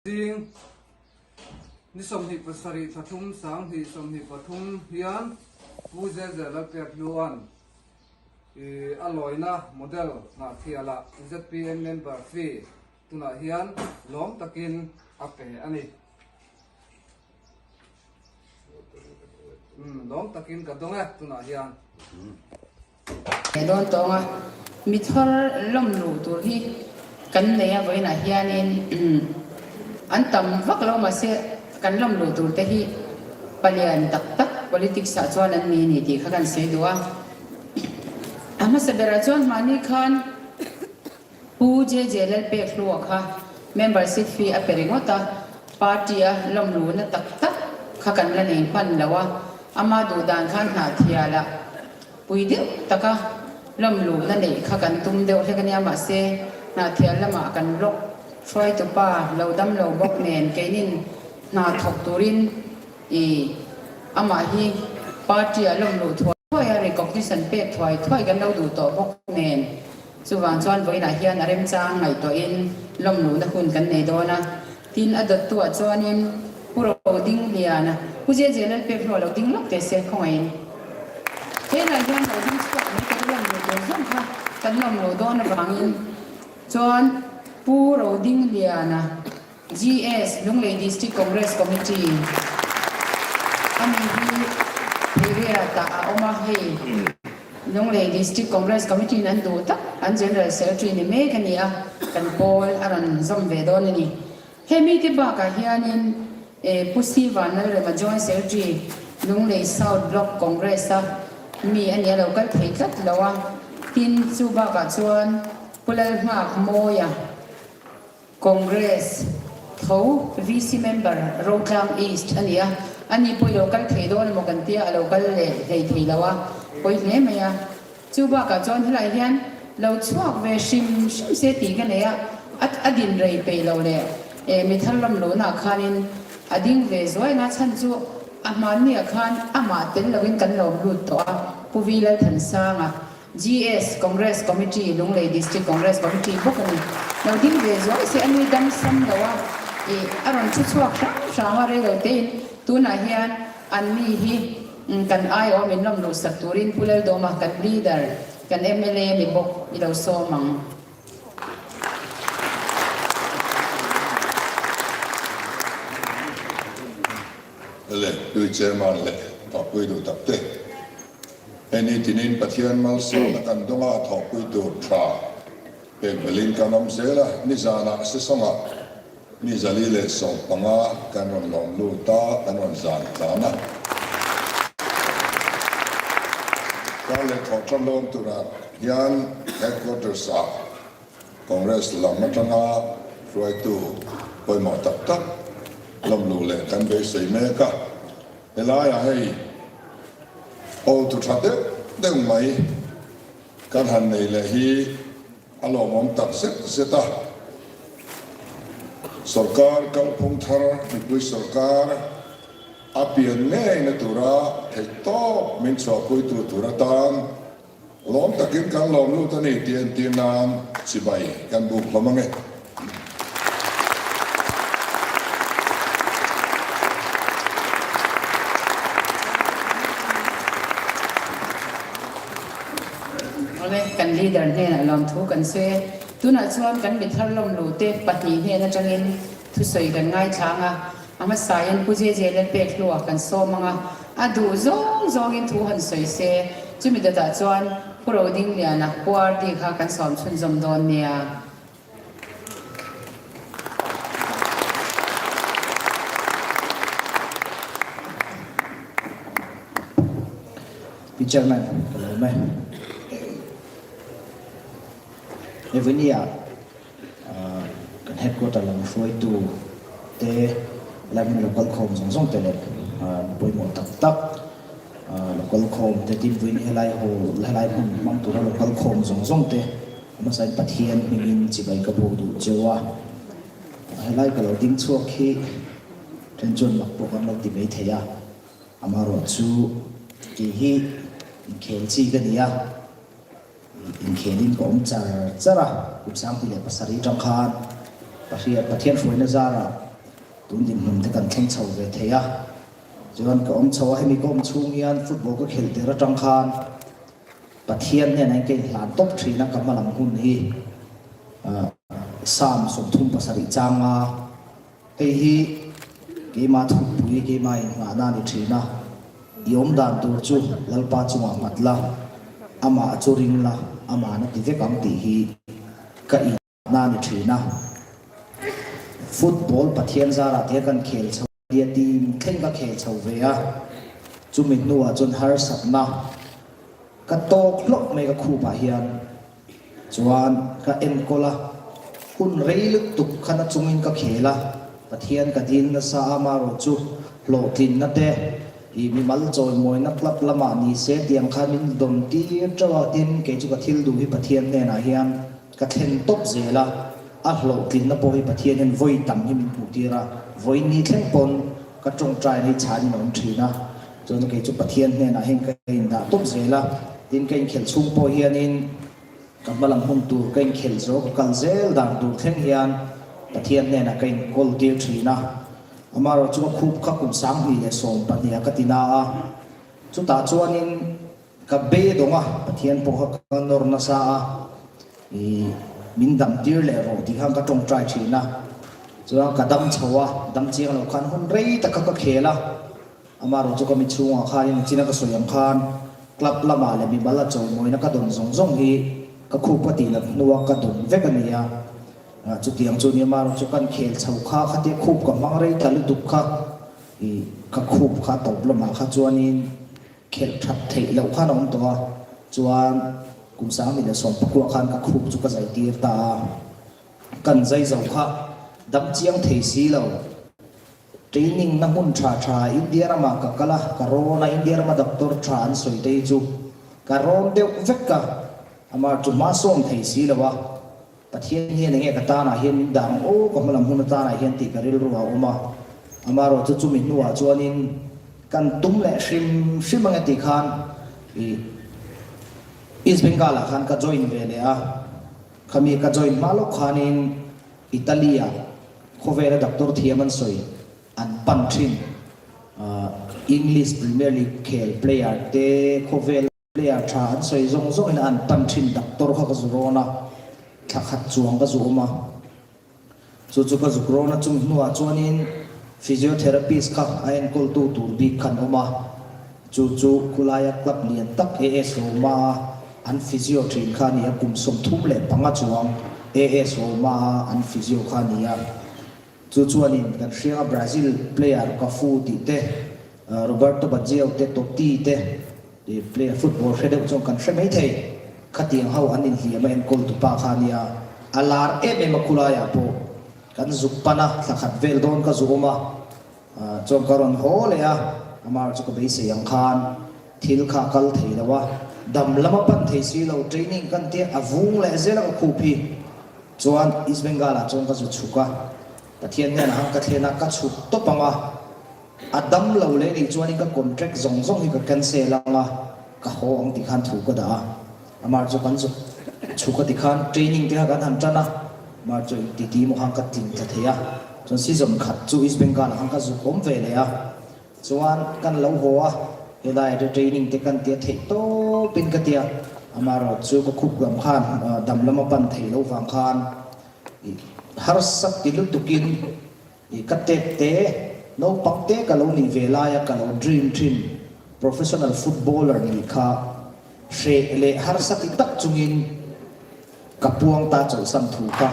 Zing ni 27 thla thum 20 23 hian Pu Zeze Lalpek Hluan a lawina model Hnahthialah zpm member fee tunah hian lawm takin a pe a ni. Lawm takin ka dawng e tunah hian. He dawn tawnga mi thar lawm luh tur hi kan nei a, vawiinah hianin an tam vak lo mahse kan lawm luh tur te hi palian tak tak politics ah chuan an ni ni tih kha kan sawi duh a. A hmasa berah chuan mahni khan Pu JJ Lalpekhlua kha membership fee a pe ringawt a, party a lawm luhna tak tak kha kan la nei hman lo a, ama duh dan khan hnahthial ah pui deuh taka lawm luhna neih kha kan tum deuh hlek a nia, mahse hnahthial lamah kan block hruaitupa lo dam lo bawk nen keinin hna thawk turin i amah hi party ah lawm luh thuai thuai a, recognition pek thuai thuai kan lo duh tawh bawk nen. Chuvang chuan vawiinah hian a remchang ngaihtuahin lawmluhna hun kan nei dawn a. Tin, a dawttuah chuanin Pu Rodingliana, Pu Zezia Lalpek hlawh lo ding lawk teh se khawngaihin. Helai hian lo ding chhuak mai ka lawmluh tur zawng kha kan lawmluh dawn avangin chuan Pu Rodingliana, GS, Lunglei District Congress Committee a mi hi Theiria tah a awm a, hei Lunglei District Congress Committee in an duh tak an General Secretary ni mek a ni a, kan pawl a rawn zawm ve dawn a ni. Hemi te bakah hianin Pu Siva Lalrema Joint Secretary Lunglei South Block Congress a mi a ni a lo kal thei tlat lo a, tin chu bakah chuan Pu Lalnghak Mawia, Congress tho VC member Rotlang East a ni a, ani pawh i lo kal thei dawn emaw kan tia a lo kal leh hlei thei lo a, pawi hle mai a. Chu bakah chuan helai hian lo chhuak ve hrim hrim se tih ka nei a, a din rei peih lo leh e mi thar lam lohnaah khanin a ding ve zuai nga chhan chu a hmanniah khan amah tel loin kan lawm lut tawh a, Pu Vi Lalthansanga. GS, Congress Committee, Lunglei District Congress Committee bawk a ni. Lo ding ve zuai se a nui dam sam lo a, ih a rawn thu chhuak hrang hrang a, reilo tein tunah hian an mi hi kan aiawm in lawm luh sak turin Pu Laldawma kan leader, kan mla ni bawk i lo sawm ang. Le, Tui Chairman leh Thawhpui duh tak te. Hei ni tinin Pathian malsawmna kan dawng a, thawhpui tur tha pek belhin kan awm zel a, nizanah Sesawngah mi 415 kan rawn lawm lut a, kan rawn zan tlan a. Kar leh thawh tan lawm turah hian Headquarters ah Congress lam atanga hruaitu pawimawh tak tak lawm luh leh kan beisei mek a, helaiah hei Hotu tha deuh deuh mai kan han nei leh hi a lawmawm tak zet zet a. Sorkar kalphung thar mipui sorkar a pian ngeina tura theihtawp min chhuahpuitu tur atan lawm takin kan lawm lut a ni tih entir nan chibai kan buk hlawm ange. Awle, kan leader hnenah lawmthu kan sawi e. Tunah chuan kan mi thar lawmlu te pahnih hnen atangin thusawi kan ngaithla ang a, a hmasain Pu JJ Lalpekhlua kan sawm ang a, a duh zawng zawngin thu han sawi se, chumi dawtah chuan Pu Rodingliana, Pu RD kha kan sawm chhunzawm dawn nia. Pi Chairman, ka lawm e. Evening ah kan headquarter lam hruaitu te helai hmun local khawm zawng zawng te leh mi pawimawh tak tak local khawm te tin vawiin helai hall helai hmun hmang tura local khawm zawng zawng te Hmasain Pathian hmingin chibai ka buk duh cheu a, helai ka lo ding chhuak hi then chuan mak pawh kan lo ti mai thei a, amaherawh chu kei hi inkhel chi ka ni a, inkhelin ka awm char char a, kum 2007 tang khan Pathian hruaina zarah. Tun dinhmun te kan thleng chho ve thei a. Chuan ka awm chho a, hemi ka awm chhung hian football ka khelh tir atang khan Pathian hnenah hian ka inhlan tawp thin a, ka hma lam hun hi Psalm 37 changa hei hi keimah thupui keimah innghahna a ni thin a, i awm dan tur chu Lalpa chungah nghat la, amah chu ring la, amahna ti vek ang tih hi ka in. Na ni thin a. Football Pathian zarah te kan khel chho nia team thleng ka khel chho ve a, chumi hnuah chuan harsatna ka tawk hlawk mai ka khupah hian chuan ka enkawl a, hun rei lutuk khan a chungin ka khel a, Pathian ka dil nasa a amaherawh chu hlawhtlinna te ih mimal chawimawina club lamah ni se tiang khan min dawn tir teuh a, tin kei chu ka thil duh hi Pathian hnenah hian Ka thlen tawp zel a, a hlawhtlinna pawh hi Pathian hian vawi tam hi min hmuh tir a, vawi ni thleng pawn ka tawngtai hi chhanin a awm thin a, chuan kei chu Pathian hnenah hian ka indah tawp zel a, tin ka inkhelh chhung pawh hianin ka hma lam hun tur ka inkhelh zo ka kal zel dan tur thleng hian Pathian hnenah ka inkawl tir thin a, amaherawh chu ka khup kha kum 2012 ah ka ti na a, chutah chuanin Ka beidawng a, Pathian pawh kha ka nawr nasa a, i min dam tir leh rawh tih khan ka tawngtai thin a. Chuan ka dam chho a, dam chiang loh khan hun rei tak kha ka khel a. Amaherawh chu ka mi chhungah khanin a china ka sawi ang khan club lamah leh mimal a chawimawina ka dawn zawng zawng hi ka khup ka tih loh hnua ka dawn vek a ni a. Chutiang chu ni amaherawh chu kan khel chho kha khatia khup ka hmang rei ta lutuk kha i ka khup kha tawp lamah kha chuanin Khelh that theih loh khan a awm tawh a, chuan kum 2019 khan ka khup chu ka zai tir ta a, kan zai zo kha dam chiang thei si lo. Training na hmun tha tha India ramah ka kal a, ka rawn a, India rama doctor tha an sawi te hi chu ka rawn deuh vek a, amah chu hma sawm thei si lo a, Pathian hian enge ka tanah hian min dah ang aw, ka hmalam hun atanah hian tih ka rilru a awm a. Amaherawh chu chumi hnuah chuanin kan tum leh hrim hrim ange tih khan i East Bengal ah khan ka join ve leh a. Khami ka join hma lawk khanin Italy ah khawvela doctor thiam an sawi an pan thin. English Premier League khel player te khawvel Player tha an sawi zawng zawngin an pan thin doctor kha ka zu rawn a, thla khat chuang ka zu awm a. Chu chu ka zuk rawn a, chung hnuah chuanin physiotherapist kha a enkawltu tur bik khan awm a. Chu chu khulaia club lian tak AS Roma a an physio thin kha a ni a, kum 35 chuang AS Roma a an physio kha a ni a. Chu chuanin kan hrianga Brazil player Cafu tih te, Roberto Baggio te, Totti te, Player football hre deuh chuan kan hre mai thei. Khatiang ho an inhliam a enkawl tu pa kha a nia. A lar em em a khulaiah pawh kan zuk pan a, thla khat vel dawn ka zu awm a, chuan ka rawn haw leh a, amah chu ka beisei ang khan thil kha a kal thei lo a, dam lam a pan thei si lo, training kan tia a vung leh zel a ka khup hi. Chuan East Bengal ah chuan ka zu chhuk a, Pathian hnenah khan ka thlen a, ka chhuk tawp ang a. A dam lo leh nih chuanin ka contract zawng zawng hi ka cancel ang a, ka haw ang tih khan thu ka dah a. Amar chu kan zuk chhuk a ti khan training te kha kan han tan a, amar chu engti ti emaw khan ka tling thla thei a. Chuan season khat chu East Bengal ah khan ka zuk awm ve leh a, chuan kan lo haw a, helaiah te training te kan tia theih tawpin ka tia, amaherawh chu ka khup lam khan dam lama pan theih loh vang khan harsa ti lutukin I ka tep te, naupang te ka lo nih ve laia ka lo dream thin professional footballer nih kha hreh leh harsa ti tak chungin ka puang ta chawlhsan thu kha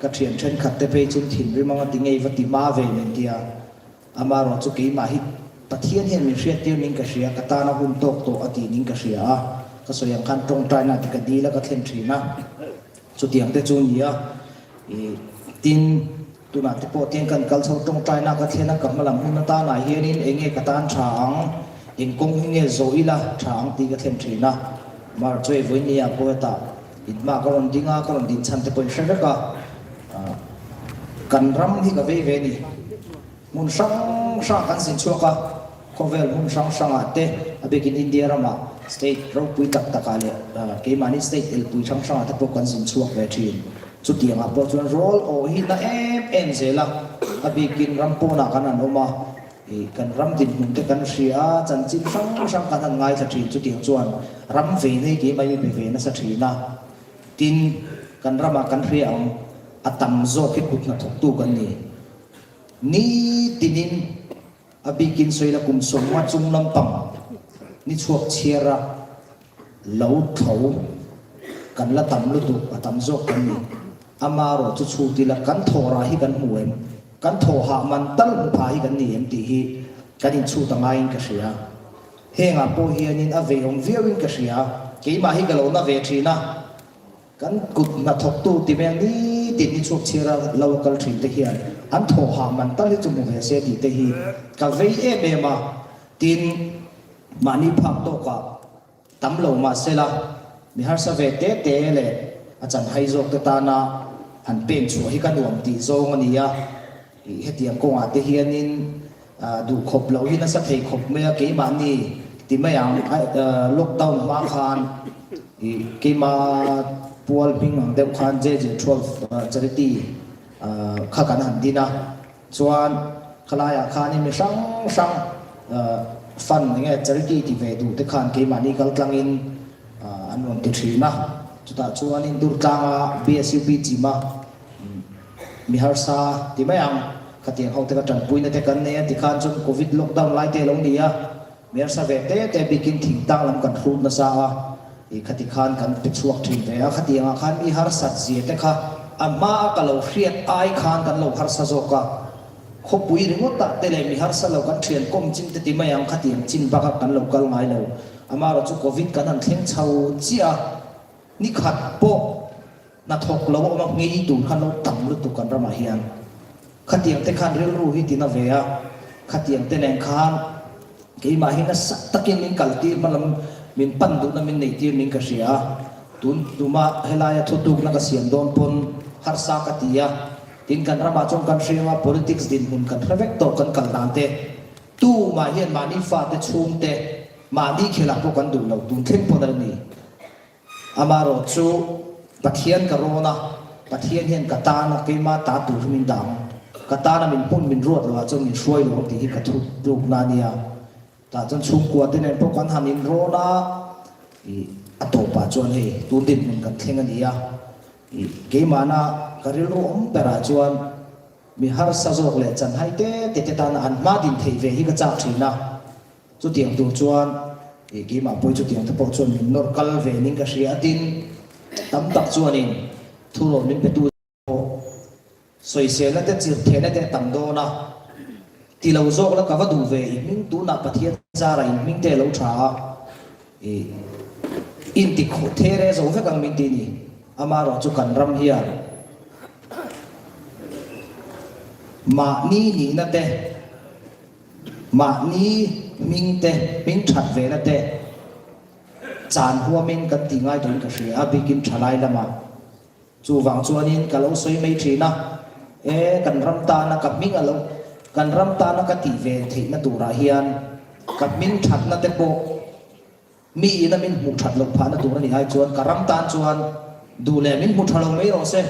ka thian thenkhat te phei chun thinrim anga ti ngei va ti hma ve min tia. Amaherawh chu keimah hi Pathian hian min hriattir ning ka hria, ka tana hun tawk tawh a ti ning ka hria a, ka sawi ang khan tawngtaina ti ka dil a ka thlen thin a, chutiang te chu nia i tin. Tunah te pawh tiang kan kal chho tawngtaina ka thlen a, ka hma lam hun atanah hianin eng nge ka tan tha ang, eng kawng hi nge zawh ila tha ang tih ka thlen thin a. Mar chuai vawinia pawh hetah inhma ka rawn ding a, ka rawn din chhan te pawh in hre vek a. Kan ram hi ka vei ve a ni. Hmun hrang hrangah kan zin chhuak a, khawvel hmun hrang hrangah te, a biakin India ramah state ropui tak takah leh keimahni state elpui hrang hrangah te pawh kan zin chhuak ve thin. Chutiangah pawh chuan rawl awh hi na em em zel a. A bikin ram pawnah kan han awm a, ih kan ram dinhmun te kan hria a, chanchin hrang hrang kan han ngaithla thin chutiang chuan ram ve nei keimah hi be ve nasa thin a. Tin, kan ramah kan hria ang, a tam zawk hi kut hnathawktu kan ni. Nitinin a bikin sawi la kum sawmnga chung lampang ni chhuak chhiar a lo tho kan la tam lutuk a tam zawk kan ni. Amarawh chu chhut ila kan thawhrah hi kan hmu em? Kan thawhah man tal hmu pha hi kan ni em tih hi kan inchhut a ngaiin ka hria. Hengah pawh hianin a veiawm viauin ka hria. Keimah hi ka lo na ve thin a. Kan kut hnathawktu ti meng nitin ni chhuak chhiar a lo a kal thin te hian an thawhah man tal hi chu hmu ve se tih te hi ka vei em em a. Tin, mahni phak tawkah tam lo mah sela mi harsa ve te te leh a chanhai zawk te tana han pen chhuah hi ka nuam tih zawng a ni a. Ih hetiang kawngah te hianin duh khawp loh hi nasa thei khawp mai a, keimahni ti mai ang lockdown hma khan ih keima pual hming ang deuh khan JJ 12 charity kha kan han din a, chuan khalaiah khanin mi hrang hrang fund eng nge charity ti ve duh te khan keimahni kal tlangin an rawn ti thin a, chutah chuanin Durtlanga BSUP chima Mi harsa ti mai ang, khatiang ho te ka tanpuina te kan nei a tikhan chuan Covid lockdown lai te a lo ni a, mi harsa ve te te bikin thingtang lam kan hrut nasa a, ih khati khan kan pe chhuak thin ve a, khatiangah khan mi harsat zia te kha a hma a ka lo hriat ai khan kan lo harsa zawk a, khawpui ringawt ah te leh mi harsa lo kan thian kawm chin te ti mai ang khatiang chin bak a kan lo kal ngai lo, amaherawh chu Covid kan han thleng chho chiah a, ni khat pawh. Hnathawk lo a awm a, ngei tur khan lo tam lutuk kan ramah hian. Khatiang te khan rilru hi tina ve a, khatiang te nen khan keimah hi nasa takin min kaltir hma lam min pan duhna min neihtir ning ka hria a, tun tuma helaia thutukna ka siam dawn pawn harsa ka ti a, tin kan ramah chuan kan hriang a, politics dinhmun kan hre vek tawh kan kal dan te tumah hian mahni fate chhungte mahni khelah pawh kan duh lo tun thleng pawn a la ni. Amaherawh chu Pathian ka rawn a, Pathian hian ka tana keima ta tur hi min dah ang, ka tana min hmun min ruat loh ah chuan min hruai lo ang tih hi ka thu tlukna a nia. Tah chuan chhungkua te nen pawh kan han inrawn a, ih a tawpah chuan hei tun dinhmun kan thleng a ni a, ih keimahna ka rilru awm berah chuan mi harsa zawk leh chanhai te te te tana an hma din theih ve hi ka chak thin a. Chutiang tur chuan ih keimah pawh chutiang te pawh chuan min nawr kal ve ning ka hria a tin tam tak chuanin thurawn min petu pawh sawiselna te chirhthehna te a tam dawn a ti lo zawk la ka va duh ve i hming tunah Pathian zara in hming te a lo tha a ih inti there zo vek ang min ti ni amaherawh chu kan ram hian mahni nihna te Mahni hming te, hming that vena te chan huamin kan tih ngai tawhin ka hria a, bikin thalai lamah. Chuvang chuanin ka lo sawi mai thin a, e kan ram tana ka hming a lo, kan ram tana ka tih ve theihna turah hian ka hming thatna te pawh Mi ina min hmuh that loh phahna tur a nih ai chuan ka ram tan chuan duh leh min hmu tha lo mai rawh se,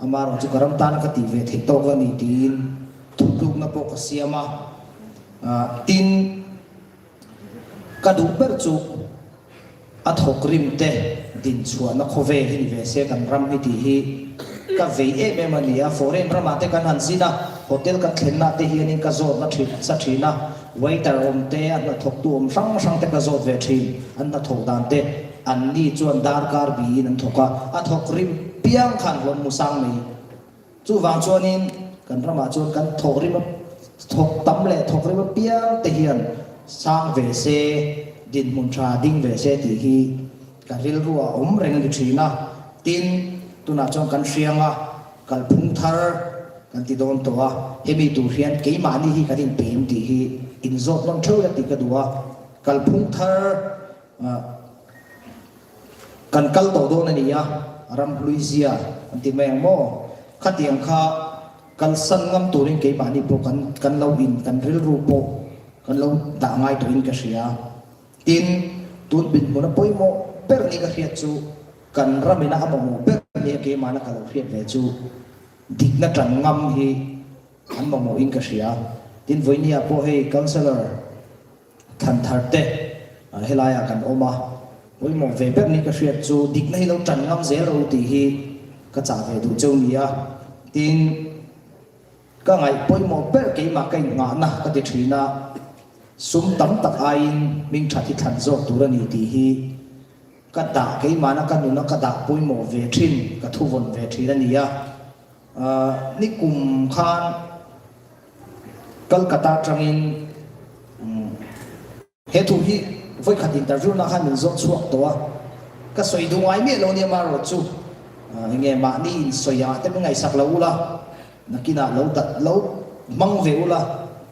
amaherawh chu ka ram tana ka tih ve theih tawk a ni tiin thutlukna pawh ka siam a. Tin, ka duh ber chu a thawk rim te din chhuahna khawvel hi ni ve se kan ram hi tih hi ka vei em em a ni a. Foreign ramah te kan han zin a, hotel kan thlenna te hianin ka zawtna thin sa thin a. Waiter awm te, a hnathawktu awm hrang hrang te ka zawt ve thin. An hnathawk dan te, an ni chuan darkar biin an thawk a, a thawk rim piang khan hlawm mu sang mai. Chuvang chuanin kan ramah chuan kan thawk rim a, thawk tam leh thawk rim apiang te hian sang ve se, dinhmun tha ding ve se tih hi ka rilru a awm reng a ni thin a. Tin, tunah chuan kan hriang a, kalphung thar, Kan ti dawn tawh a, hemi tur hian keimahni hi kan inpeim tih hi inzawt nawn theuh ila tih ka duh a, kalphung thar kan kal tawh dawn a ni a, ramhlui zia an ti mai ang maw? Khatiang kha kalsan ngam turin keimahni pawh kan kan lo in kan rilru pawh kan lo dah ngai tawhin ka hria. Tin, tun binhmuna pawimawh ber ni ka hriat chu kan ramina a mamawh ber nia keimahna ka lo hriat ve chu, Dikna tan ngam hi an mamawhin ka hria. Tin, vawinia pawh hei Councillor thlan thar te helaiah kan awm a, pawimawh ve ber ni ka hriat chu dikna hi lo tan ngam zel ro tih hi ka chah ve duh cheu nia. Tin, ka ngaih pawimawh ber keimah ka innghahna ka ti thin a, sum tam tak aiin hming that hi thlan zawk tur a ni tih hi ka dah keimahna ka nuna ka dah pawimawh ve thin, ka thuvawn ve thin a ni a. Nikum khan Kolkata atangin he thu hi vawikhat interview na khan min zawt chhuak tawh a, ka sawi duh ngai miah lo nia marawh chu enge mahni in sawi ah te min ngaihsak lo ula, nakinah lo dat lo hmang ve ula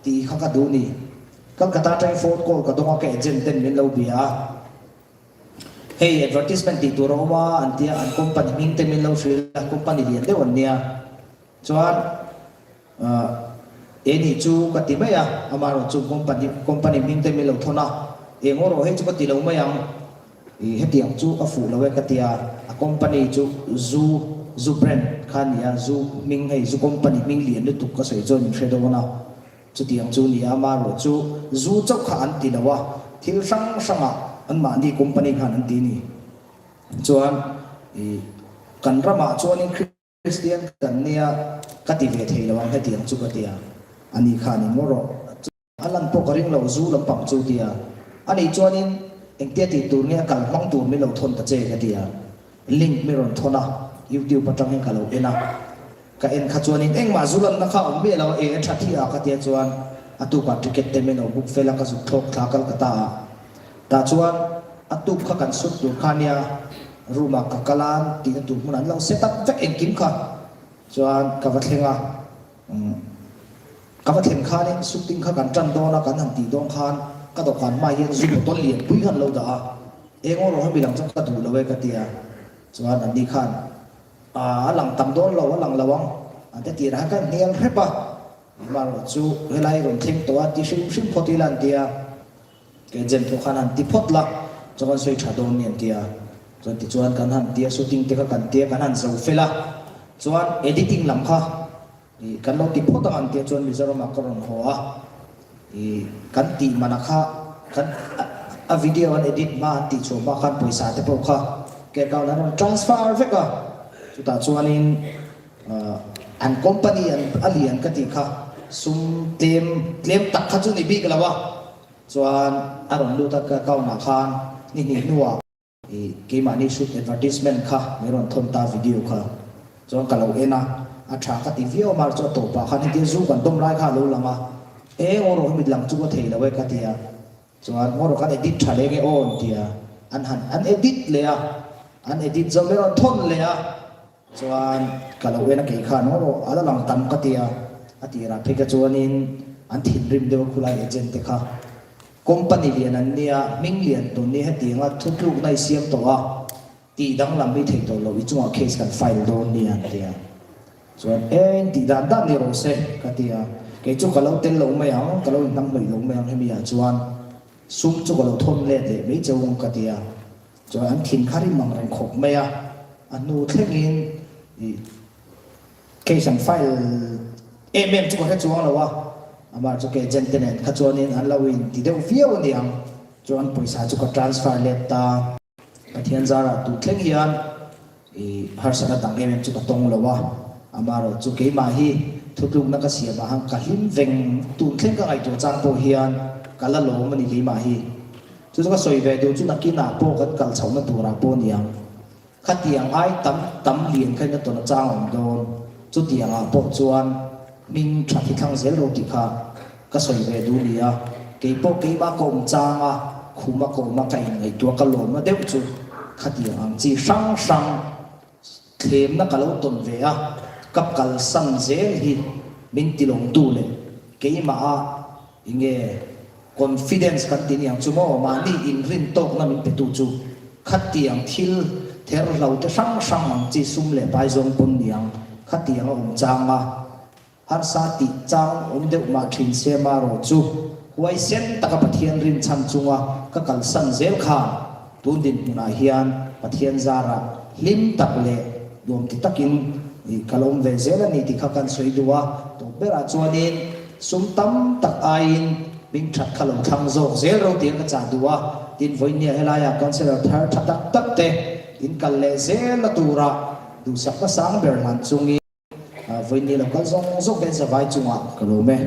tih kha ka duh ni. Kolkata atangin phone call ka dawng a, ka agent ten min lo bia a. Hei advertisement tih tur a awm a an tia, an company hming te min lo hrilh a, company lian deuh an nia. Chuan e nih chu ka ti mai a, amaherawh chu company company hming te min lo thawn a, eng aw rawh hei chu ka ti lo mai ang, i hetiang chu a fuh lo e ka tia, a company chu zu zu brand kha a ni a, zu hming hei zu company hming lian lutuk ka sawi chuan min hre dawn a. Chutiang chu ni a, amaherawh chu zu chauh kha an ti lo a, thil hrang hrangah anmahni company khan an ti ni. Chuan i kan ramah chuanin Kristian kan nia ka ti ve thei lo ang hetiang chu ka ti a, ani khan in ngaw rawh. A lan pawh ka ring lo zu lampang chu ti a, ani chuanin engtia tih tur nge a kal hmang tur min lo thawn ta che ka ti a, link mi rawn thawn a, youtube atang hian ka lo en a. Ka en kha chuanin engmah zu lanna kha a awm miah lo a, e a tha thi a ka tia chuan a tukah ticket te min lo book fel a ka zuk thlawk thla kal ka ta a. Tah chuan a tuk kha kan sut tur kha nia room ah ka kal a tihna tur hmun an lo set up vek engkim kha chuan ka va thleng a. Ka va thlen khanin shooting kha kan tan dawn a kan han tih dawn khan ka dawhkan hmaah hian zu bottle lian pui khan lo dah a, eng aw rawh hemi lang chuan ka duh lo e ka tia chuan anni khan A lang tam dawn lo, a lang lo ang. An ti tirah khan ka hnial hrep a, amaherawh chu helai rawn thleng tawh a ti hrim hrim phawt ila an ti a, ke agent pawh khan han ti phawt la, chuan kan sawi tha dawn ni an ti a, chuan tichuan kan han ti a, shooting te kha kan ti a, kan han zo fel a, chuan editing lam kha Ih, kan lo ti phawt ang an tia chuan Mizoramah ka rawn haw a, ih, kan tih mana kha kan a video an edit hma an tih chhuah hma khan pawisa te pawh kha ka account an rawn transfer vek a, chutah chuanin an company an a lian ka tih kha sum tlem tlem tak kha chu ni bik lo a, chuan a rawn lut a ka account ah khan ni hnih hnuah. I keimahni shoot advertisement kha min rawn thawn ta video kha chuan ka lo en a, a tha ka ti viau a mar chu a tawpah khan hetia zu kan dawm lai kha a lo lang a, e ngaw rawh hemi lang chu ka thei lo e ka ti a, chuan ngaw rawh kan edit tha leh nge aw an ti a, an han an edit leh a, an edit zo min rawn thawn leh a. Chuan ka lo en a kei khan aw rawh a la lang tam ka ti a, a tirah phei kha chuanin an thinrim deuh a khulai agent te kha company lian an nia hming lian tawn nia hetianga thutlukna i siam tawh a tih danglam hi thei tawh loh i chungah case kan file dawn nia an ti a, chuan eng tih dan dan ni rawh se ka ti a, kei chu ka lo tel lo mai ang ka lo inhnamhnawih lo mai ang hemi ah chuan sum chu ka lo thawn let leh mai cheu ang ka ti a. Chuan an thin kha rim ang reng khawp mai a, a hnu thlengin ih case an file em em chu ka hre chuang lo a, amah chu ke agent te nen kha chuanin an lo in ti deuh viau a niang, chuan pawisa chu ka transfer let ta. Pathian zarah tun thleng hian ih harsatna dang em em chu ka tawng lo a, amaherawh chu keimah hi thutlukna ka siam ah khan ka hlim veng tun thleng ka ngaihtuah chang pawh hian ka la lawm a ni keimah hi. Chu chu ka sawi ve duh chu nakinah pawh kan kal chhohna turah pawh a ni ang. Khatiang ai tam tam lian kha in a tawn a chang awm dawn. Chutiangah pawh chuan hming tha thi thlang zel ro tih kha ka sawi ve duh a ni a. Kei pawh keimah ka awm chang a, khuma ka awm a ka inngaihtuah ka lawmna deuh chu khatiang ang chi hrang hrang thlemna ka lo tawn ve a, ka kalsan zel hi min tilawmtu leh keimah a Enge confidence kan ti niang chu maw? Mahni inrin tawkna min petu chu khatiang thil ther hlo te hrang hrang ang chi sum leh pai zawng pawn niang khatiang a awm chang a, harsa tih chang awm deuh mah thin se marawh chu huaisen taka Pathian rinchhan chunga ka kalsan zel khan tun dinhmunah hian Pathian zarah hlim tak leh nuam ti takin. Ih ka lo awm ve zel a ni tih kha kan sawi duh a, tawp berah chuanin sum tam tak aiin hming that kha lo thlang zawk zel ro tia ka chah duh a, tin vawinia helaiah councillor thar tha tak tak te in kal leh zel na tura duhsakna sang ber hlan chungin vawinia lo kal zawng zawng te zavai chungah ka lawm e.